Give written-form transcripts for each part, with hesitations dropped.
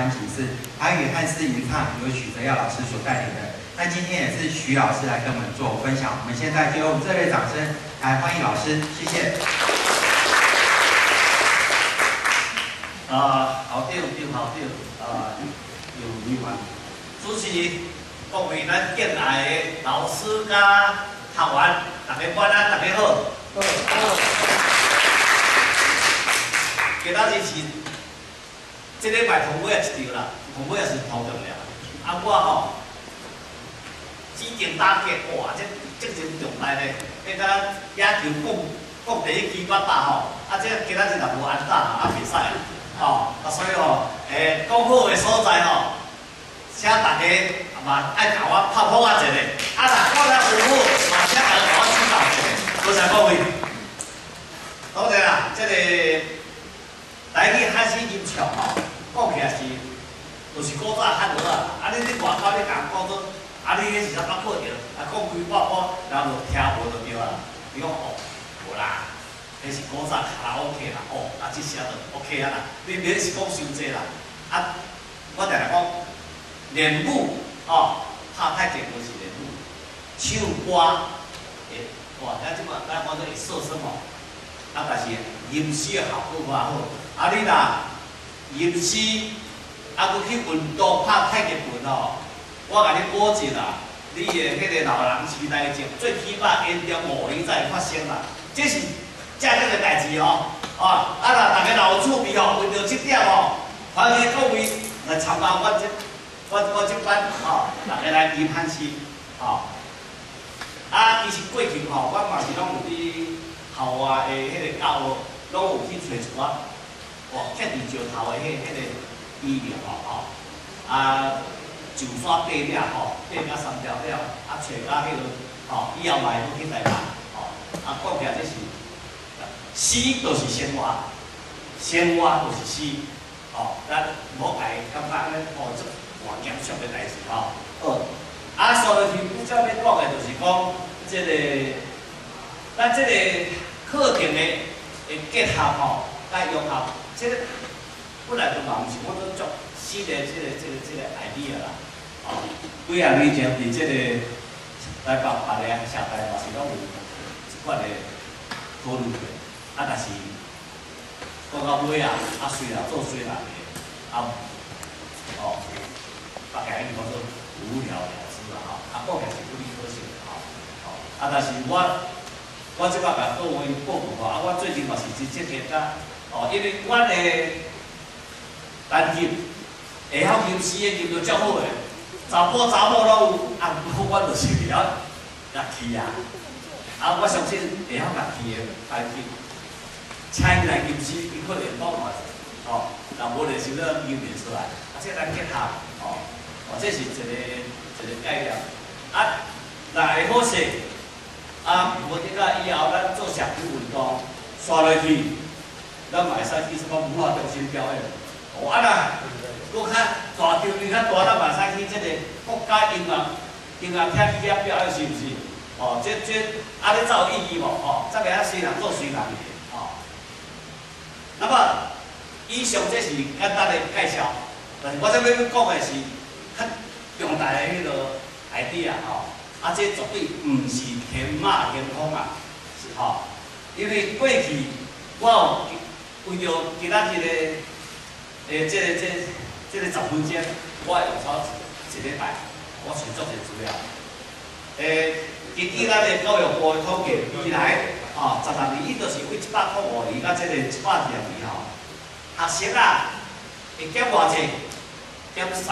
輯是台語漢詩吟唱，由許澤耀老師所帶領的。那今天也是許老師來跟我們做分享，我們現在就用熱烈掌聲來歡迎老師，謝謝。啊，校長、丁校長，啊，楊委員，主持各位咱敬愛的老師佮學員，大家晚安，大家好。好。今仔日是這禮拜頭尾仔一場啦，頭尾仔是頭場爾。啊，我吼指定打擊，哇，這責任重大咧，彼敢野球講第一支八打吼，啊，這今仔日若無安打，啊，袂使啊，吼，啊，所以吼，講好的所在吼，請大家嘛愛共我拍鼓仔一下，啊，若講得有好，嘛請大家共我指教一下，多謝各位。多謝啦，這個台語漢詩吟唱吼，講起來是，就是古早漢語啊。啊，你伫外口你共人講做，啊，你彼是啥物課程？啊，講幾百我，人就聽無就對啊。伊講哦，無啦，彼是古早卡拉 OK 啦，哦，啊，這聲就 OK 啊啦。你免是講傷濟啦。啊，我定定講，練舞吼，拍太極拳是練舞，唱歌會，哇，咱這擺咱講做會說什麼？啊，但是吟詩的效果偌好。啊，你若吟詩，啊，閣去運動拍太極拳吼，我共你保證啦，你的彼個老人痴呆症最起碼延長5年才會發生啦。這是正經的代誌哦。啊，啊若大家若有趣味吼，為著這點吼，歡迎各位來參加我這班吼，大家來吟漢詩吼。啊，其實過去吼，我嘛是攏有佇校外的彼個教學，攏有去揣一寡，哦，徛佇石頭的彼個醫療吼吼，啊，上山爬嶺吼，爬甲三條了，啊，揣甲彼個吼，以後嘛會閣去台北吼，啊，講起來這是詩就是生活，生活就是詩，吼，咱毋好家感覺按呢哦，這偌嚴肅的代誌吼。好，啊，所以拄才欲講的就是講，這個咱這個課程的結合吼，佮融合，這個本來就嘛毋是講做足新的這個 idea 啦，吼，幾仔年前佇這個台北別个社大嘛是攏有這款的討論過，啊，但是講到尾啊，啊雖然做雖然的，啊，哦，大概講做無了了之啦吼，啊，講起來是有點可惜的吼，吼，啊，但是我這擺共各位報告吼，啊，我最近嘛是真積極甲，哦，因為阮的班級會曉吟詩的吟得足好的，查埔查某攏有，啊，毋過阮就是袂曉樂器啊，啊，我相信會曉樂器的班級，請伊來吟詩，伊可能講嘛，吼，若無練習了吟袂出來，啊，這咱結合，吼，哦，這是一個概念，啊，若會好勢。啊，無得甲以後咱做社區運動，煞落去，咱嘛會使去什麼文化中心表演。哦，啊若閣較大場面較大，咱嘛會使去這個國家音樂廳去遐表演，是毋是？哦，這按呢才有意義無？吼，才袂曉隨人做隨人的，吼。那麼以上這是簡單的介紹，但是我這欲講的是較重大的彼個 idea 吼。啊，這絕對毋是天馬行空啊，是吼。因為過去我有為著今仔日的這個10分鐘，我用咗一禮拜，我揣足濟資料。根據咱的教育部的統計，未來吼16年，伊就是對105年到這個126年吼，學生啊會減偌濟？減1/3。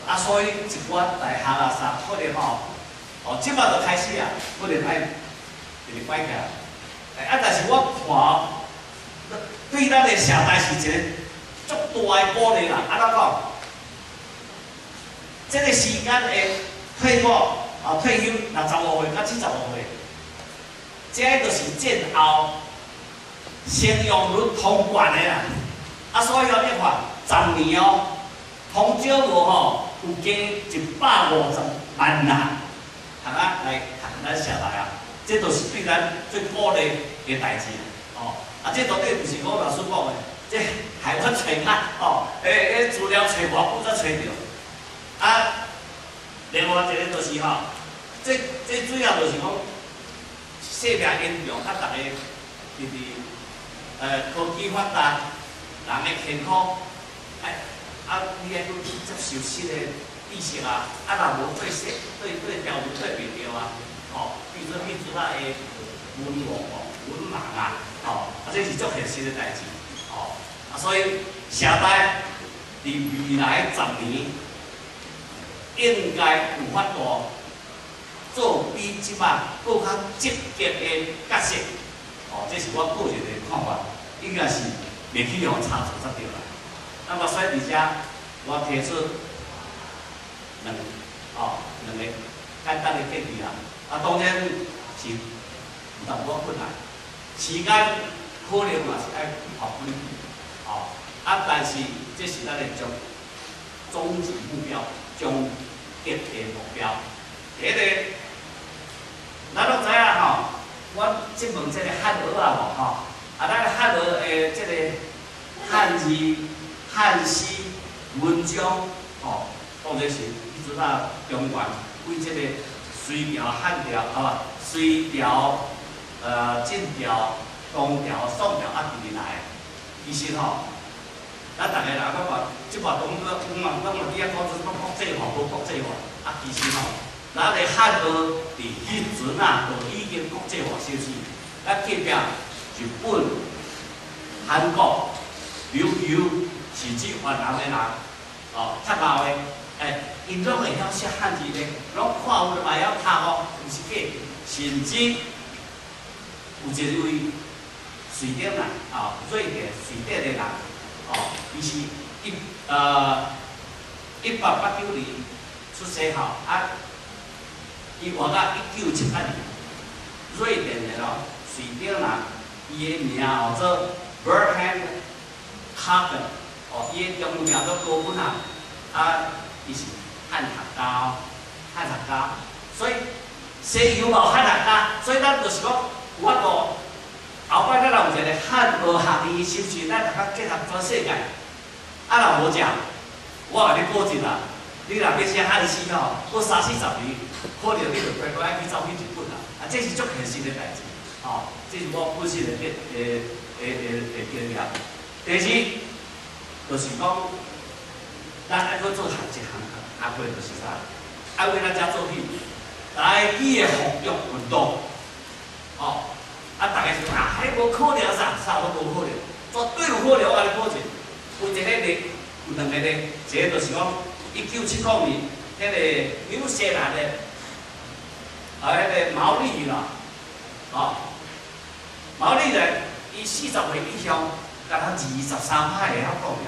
啊，所以一寡大學啊啥可能吼，哦，這擺就開始啊，可能愛直直擺起來。啊，但是我看，對咱的社大是一個足大的鼓勵啦。按怎講？這個時間的退伍啊，退休65歲到75歲，這就是戰後生育率通懸的啦。啊，所以哦，你看10年哦，通少無吼，有加150萬人，通啊來讀咱社大啊，這就是對咱最鼓勵的代誌哦。啊，這絕對毋是講老師講的，這這害我揣較吼，欸資料揣偌久才揣著。啊，另外一个就是吼，這主要就是講生命延長，啊，逐家直直科技發達，人的健康，哎，啊，你愛閣接受新的知識啊，啊，若無對說對條文對袂著啊，吼，比如說彼陣仔的文盲吼，文盲啊，吼，啊，這是足現實的代誌，吼，啊，所以社大佇未來10年應該有法度做比這擺閣較積極的角色，吼，這是我個人的看法，應該是袂去予差錯才對啦。那麼所以佇遮我提出兩個簡單的建議啦。啊，當然是有淡薄仔困難，時間可能嘛是愛花幾年，吼，啊，但是這是咱的終極目標，終極的目標。第一個，咱攏知影吼，我質問這個漢學仔無吼，啊，咱漢學的這個漢字、漢詩、文章，吼，當然是彼陣仔中原為這個隋朝、漢朝，啊無，隋朝、晉朝、唐朝、宋朝啊，佇來的。其實吼，咱逐个人攏嘛，這擺當阮嘛攏嘛佇遐講說什麼國際化，無國際化，啊，其實吼，咱的漢學佇彼陣啊，就已經國際化，是毋是？咱隔壁日本、韓國、琉球，甚至越南的人，哦，較老的，欸，𪜶攏會曉寫漢字咧，攏看有嘛會曉讀哦，毋是假。甚至有一位瑞典人，哦，瑞典的人，哦，伊是1889年出世吼，啊，伊活到1978年。瑞典的咯，瑞典人，伊的名號做 Bernhard Hagen，哦，伊的中文名做高本啊，啊，伊是漢學家哦，漢學家，所以西洋嘛有漢學家，所以咱就是講有法度，後擺咱若有一個漢學學院，是毋是咱會當結合全世界？啊，若無遮，我共你保證啦，你若欲寫漢詩吼，閣三四十年，可能你就乖乖愛去走去日本啦。啊，這是足現實的代誌，吼，這是我本身的經驗。第二，就是講，咱愛閣做一項工課，就是啥？愛為咱遮做起台語的復育運動，吼，啊，逐家想啊，彼無可能啥，啥攏無可能，絕對有可能，我共你保證。有一個例，有兩個例，一個就是講1970年，彼個紐西蘭的，啊，彼個毛利啦，吼，毛利人，伊40歲以上，敢若23%會曉講爾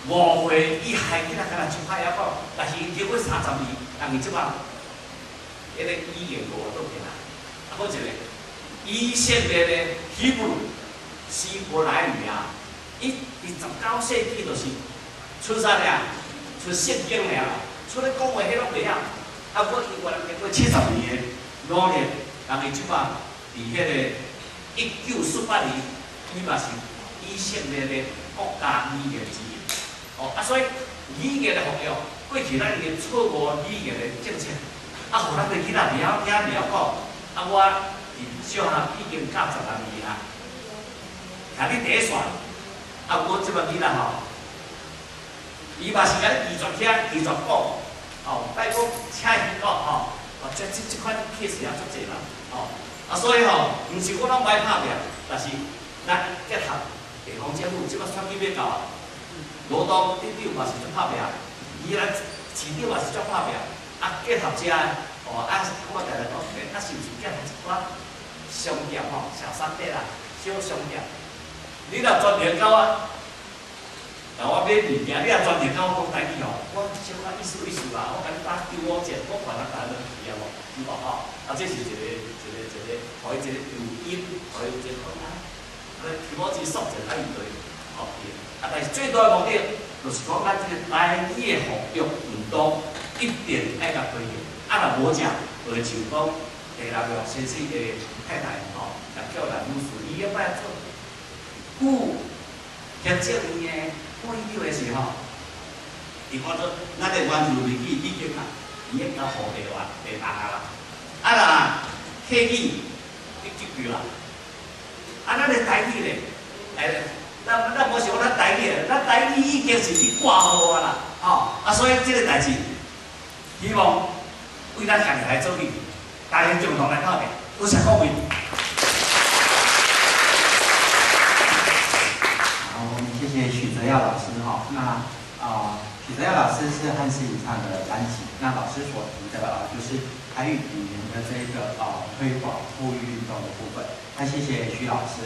，5歲以下囡仔敢若10%會曉講，但是𪜶經過30年，人𪜶這擺，彼個語言無法倒去啦。啊，閣一個，以色列的希伯希伯來語啊，伊佇19世紀就是出啥爾？出聖經爾，出咧講話彼攏袂曉。啊，閣伊原來經過70年的努力，人伊這擺佇彼個1948年，伊嘛是以色列的國家語言之一。哦，啊，所以語言的復育，過去咱已經錯誤語言的政策，啊，予咱的囡仔袂曉聽袂曉講。啊，我佇小學已經教16年啊，徛佇第一線。啊，我這擺囡仔吼，伊嘛是共你拒絕聽、拒絕講，吼，莫講請伊講吼，哦，這款 case 也足濟啦，吼，啊，所以吼，毋是我攏歹拍拚，但是咱結合地方政府，這擺選舉欲到啊，羅東鎮長嘛是足拍拚，宜蘭市長嘛是足拍拚，啊，結合遮，吼，啊，我定定講，啊，是毋是結合一寡商業吼，小商店啦，小商業，你若專程到我，若我買物件，你若專程佮我講台語吼，我小可意思意思啦，我共你打95折，我還咱台灣去啊無，對無吼？啊，這是一個，予伊一個誘因，予伊有一個講啊，啊，提摩子索者，啊，伊就會吼對。啊，但是最大的目的，就是講咱這個台語的復育運動一定愛共推行。啊，若無遮，就會像講第六個先生的太太吼，葉巧蘭女士，伊欲擺做顧行政院的副院長的時候，伊講做咱的原住民語已經啊，已經交予台灣地方啊啦。啊若客語你這句啦，啊咱的台語咧，哎，咱無想講咱台語，咱台語已經是去掛號啊啦，吼，啊所以這个代誌，希望為咱家己來做起，大家共同來鬥拼，多謝各位。好，我們謝謝許澤耀老師哈。那啊，許澤耀老師是漢詩吟唱的班級，那老師所提的啊，就是台語語言的這個推廣復育運動的部分。那謝謝許老師。